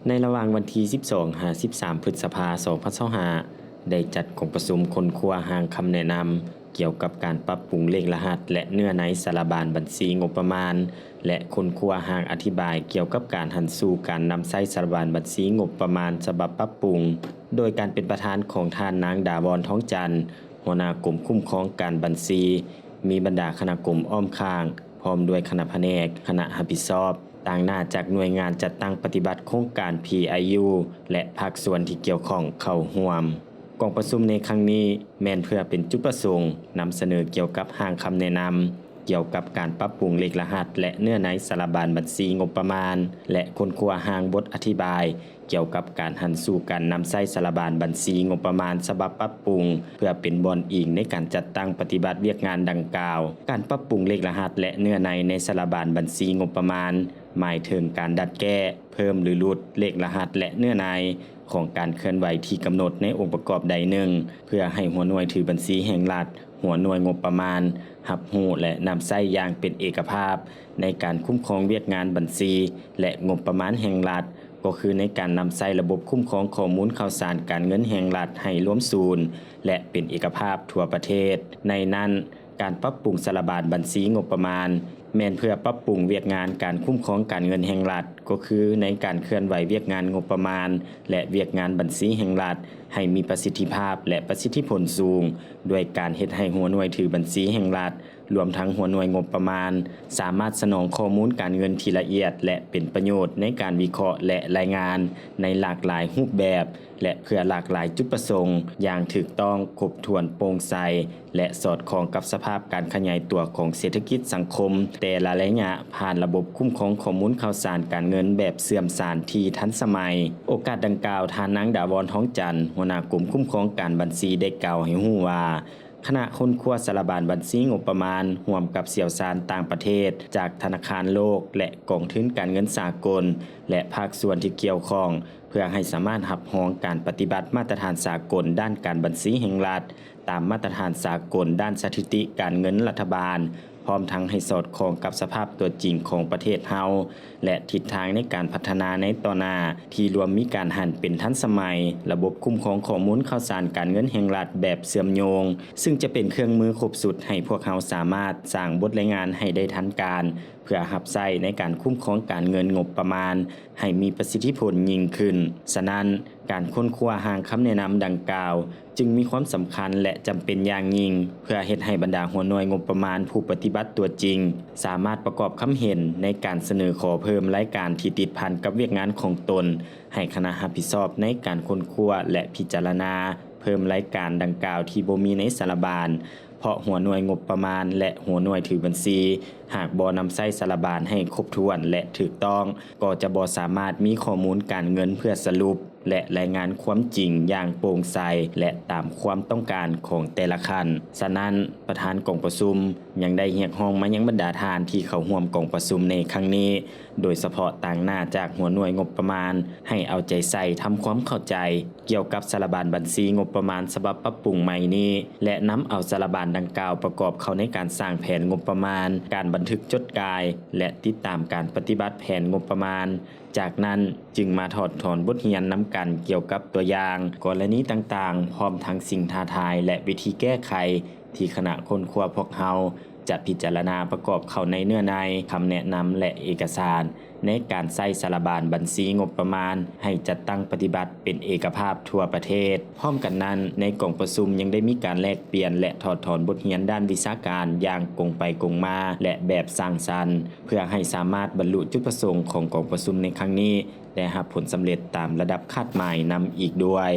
ໃນລະຫວ່າງວັນທີສິບສອງຫາສິບສາມ ພຶດສະພາ ສອງພັນຊາວຫ້າ ໄດ້ຈັດກອງປະຊຸມຄົ້ນຄວ້າຮ່າງຄຳແນະນຳ ກ່ຽວກັບການປັບປຸງເລກລະຫັດ ແລະ ເນື້ອໃນສາລະບານບັນຊີງົບປະມານ ແລະ ຄົ້ນຄວ້າຮ່າງອະທິບາຍກ່ຽວກັບການຫັນສູ່ການນຳໃຊ້ສາລະບານບັນຊີງົບປະມານສະບັບປັບປຸງ ໂດຍການເປັນປະທານຂອງທ່ານນາງ ດາວອນ ທອງຈັນ ຫົວໜ້າກົມຄຸ້ມຄອງການບັນຊີ, ມີບັນດາຄະນະກົມອ້ອມຂ້າງ ພ້ອມດ້ວຍຄະນະພະແນກ, ຄະນະຮັບຜິດຊອບ, ຕາງໜ້າຈາກໜ່ວຍງານຈັດຕັ້ງປະຕິບັດໂຄງການ ພີໄອຢູ ແລະ ພາກສ່ວນທີ່ກ່ຽວຂ້ອງເຂົ້າຮ່ວມ. ກອງປະຊຸມໃນຄັ້ງນີ້ແມ່ນເພື່ອເປັນຈຸດປະສົງນຳສະເໜີກ່ຽວກັບຮ່າງຄຳແນະນຳ ກ່ຽວກັບການປັບປຸງເລກລະຫັດ ແລະ ເນື້ອໃນສາລະບານບັນຊີງົບປະມານ ແລະ ຄົ້ນຄວ້າຮ່າງບົດອະທິບາຍ ກ່ຽວກັບການຫັນສູ່ການນຳໃຊ້ສາລະບານບັນຊີງົບປະມານສະບັບປັບປຸງ ເພື່ອເປັນບ່ອນອີງໃນການຈັດຕັ້ງປະຕິບັດວຽກງານດັ່ງກ່າວ. ການປັບປຸງເລກລະຫັດ ແລະ ເນື້ອໃນໃນສາລະບານບັນຊີງົບປະມານ ໝາຍເຖິງການດັດແກ້, ເພີ່ມ ຫຼື ຫຼຸດເລກລະຫັດ ແລະ ເນື້ອໃນຂອງການເຄື່ອນໄຫວທີ່ກຳນົດໃນອົງປະກອບໃດໜຶ່ງ ເພື່ອໃຫ້ຫົວໜ່ວຍຖືບັນຊີແຫ່ງລັດ, ຫົວໜ່ວຍງົບປະມານ ຮັບຮູ້ ແລະ ນຳໃຊ້ຢ່າງເປັນເອກະພາບ ໃນການຄຸ້ມຄອງວຽກງານບັນຊີ ແລະ ງົບປະມານແຫ່ງລັດ, ກໍຄືໃນການນຳໃຊ້ລະບົບຄຸ້ມຄອງຂໍ້ມູນຂ່າວສານການເງິນແຫ່ງລັດໃຫ້ລວມສູນ ແລະ ເປັນເອກະພາບທົ່ວປະເທດ. ໃນນັ້ນ, ການປັບປຸງສາລະບານບັນຊີງົບປະມານ ແມ່ນເພື່ອປັບປຸງວຽກງານການຄຸ້ມຄອງການເງິນແຫ່ງລັດ, ກໍຄືໃນການເຄື່ອນໄຫວວຽກງານງົບປະມານ ແລະ ວຽກງານບັນຊີແຫ່ງລັດ ໃຫ້ມີປະສິດທິພາບ ແລະ ປະສິດທິຜົນສູງ, ດ້ວຍການເຮັດໃຫ້ຫົວໜ່ວຍຖືບັນຊີແຫ່ງລັດ ລວມທັງຫົວໜ່ວຍງົບປະມານ ສາມາດສະໜອງຂໍ້ມູນການເງິນທີ່ລະອຽດ ແລະ ເປັນປະໂຫຍດໃນການວິເຄາະ ແລະ ລາຍງານໃນຫຼາກຫຼາຍຮູບແບບ ແລະ ເພື່ອຫຼາກຫຼາຍຈຸດປະສົງຢ່າງຖືກຕ້ອງ, ຄົບຖ້ວນ, ໂປ່ງໃສ ແລະ ສອດຄ່ອງກັບສະພາບການຂະຫຍາຍຕົວຂອງເສດຖະກິດສັງຄົມແຕ່ລະໄລຍະ ຜ່ານລະບົບຄຸ້ມຄອງຂໍ້ມູນຂ່າວສານການເງິນແບບເຊື່ອມສານທີ່ທັນສະໄໝ. ໂອກາດດັ່ງກ່າວ, ທ່ານນາງ ດາວອນ ທອງຈັນ ຫົວໜ້າກົມຄຸ້ມຄອງການບັນຊີ ໄດ້ກ່າວໃຫ້ຮູ້ວ່າ ຄະນະຄົ້ນຄວ້າສາລະບານບັນຊີງົບປະມານ ຮ່ວມກັບຊ່ຽວຊານຕ່າງປະເທດ ຈາກທະນາຄານໂລກ ແລະ ກອງທຶນການເງິນສາກົນ ແລະ ພາກສ່ວນທີ່ກ່ຽວຂ້ອງ ເພື່ອໃຫ້ສາມາດຮັບຮອງການປະຕິບັດມາດຕະຖານສາກົນດ້ານການບັນຊີແຫ່ງລັດ, ຕາມມາດຕະຖານສາກົນດ້ານສະຖິຕິການເງິນລັດຖະບານ, ພ້ອມທັງໃຫ້ສອດຄ່ອງກັບສະພາບຕົວຈິງຂອງປະເທດເຮົາ ແລະ ທິດທາງໃນການພັດທະນາໃນຕໍ່ໜ້າ ທີ່ລວມມີການຫັນເປັນທັນສະໄໝ, ລະບົບຄຸ້ມຄອງຂໍ້ມູນຂ່າວສານການເງິນແຫ່ງລັດແບບເຊື່ອມໂຍງ, ຊຶ່ງຈະເປັນເຄື່ອງມືຄົບຊຸດໃຫ້ພວກເຮົາສາມາດສ້າງບົດລາຍງານໃຫ້ໄດ້ທັນການ ເພື່ອຮັບໃຊ້ໃນການຄຸ້ມຄອງການເງິນງົບປະມານໃຫ້ມີປະສິດທິຜົນຍິ່ງຂຶ້ນ. ສະນັ້ນ, ການຄົ້ນຄວ້າຮ່າງຄຳແນະນຳດັ່ງກ່າວ ຈຶ່ງມີຄວາມສຳຄັນ ແລະ ຈຳເປັນຢ່າງຍິ່ງ ເພື່ອເຮັດໃຫ້ບັນດາຫົວໜ່ວຍງົບປະມານຜູ້ປະຕິບັດຕົວຈິງ ສາມາດປະກອບຄຳເຫັນໃນການສະເໜີຂໍເພີ່ມລາຍການທີ່ຕິດພັນກັບວຽກງານຂອງຕົນ ໃຫ້ຄະນະຮັບຜິດຊອບໃນການຄົ້ນຄວ້າ ແລະ ພິຈາລະນາເພີ່ມລາຍການດັ່ງກ່າວທີ່ບໍ່ມີໃນສາລະບານ, ເພາະຫົວໜ່ວຍງົບປະມານ ແລະ ຫົວໜ່ວຍຖືບັນຊີ ຫາກບໍ່ນຳໃຊ້ສາລະບານໃຫ້ຄົບຖ້ວນ ແລະ ຖືກຕ້ອງ, ກໍຈະບໍ່ສາມາດມີຂໍ້ມູນການເງິນເພື່ອສະຫຼຸບ ແລະ ລາຍງານຄວາມຈິງຢ່າງໂປ່ງໃສ ແລະ ຕາມຄວາມຕ້ອງການຂອງແຕ່ລະຂັ້ນ. ສະນັ້ນ, ປະທານກອງປະຊຸມຍັງໄດ້ຮຽກຮ້ອງມາຍັງບັນດາທ່ານທີ່ເຂົ້າຮ່ວມກອງປະຊຸມໃນຄັ້ງນີ້, ໂດຍສະເພາະຕາງໜ້າຈາກຫົວໜ່ວຍງົບປະມານ, ໃຫ້ເອົາໃຈໃສ່ທຳຄວາມເຂົ້າໃຈ ກ່ຽວກັບສາລະບານບັນຊີງົບປະມານສະບັບປັບປຸງໃໝ່ນີ້ ແລະ ນຳເອົາສາລະບານດັ່ງກ່າວປະກອບເຂົ້າໃນການສ້າງແຜນງົບປະມານ, ການບັນທຶກຈົດກາຍ ແລະ ຕິດຕາມການປະຕິບັດແຜນງົບປະມານ. ຈາກນັ້ນຈຶ່ງມາຖອດຖອນບົດຮຽນນຳກັນກ່ຽວກັບຕົວຢ່າງ, ກໍລະນີຕ່າງໆ, ພ້ອມທັງສິ່ງທ້າທາຍ ແລະ ວິທີແກ້ໄຂ ທີ່ຄະນະຄົ້ນຄວ້າພວກເຮົາຈະພິຈາລະນາປະກອບເຂົ້າໃນເນື້ອໃນຄຳແນະນຳ ແລະ ເອກະສານ ໃນການໃຊ້ສາລະບານບັນຊີງົບປະມານໃຫ້ຈັດຕັ້ງປະຕິບັດເປັນເອກະພາບທົ່ວປະເທດ. ພ້ອມກັນນັ້ນ, ໃນກອງປະຊຸມຍັງໄດ້ມີການແລກປ່ຽນ ແລະ ຖອດຖອນບົດຮຽນດ້ານວິຊາການຢ່າງກົງໄປກົງມາ ແລະ ແບບສ້າງສັນ, ເພື່ອໃຫ້ສາມາດບັນລຸຈຸດປະສົງຂອງກອງປະຊຸມໃນຄັ້ງນີ້ ໄດ້ຮັບຜົນສຳເລັດຕາມລະດັບຄາດໝາຍນຳອີກດ້ວຍ.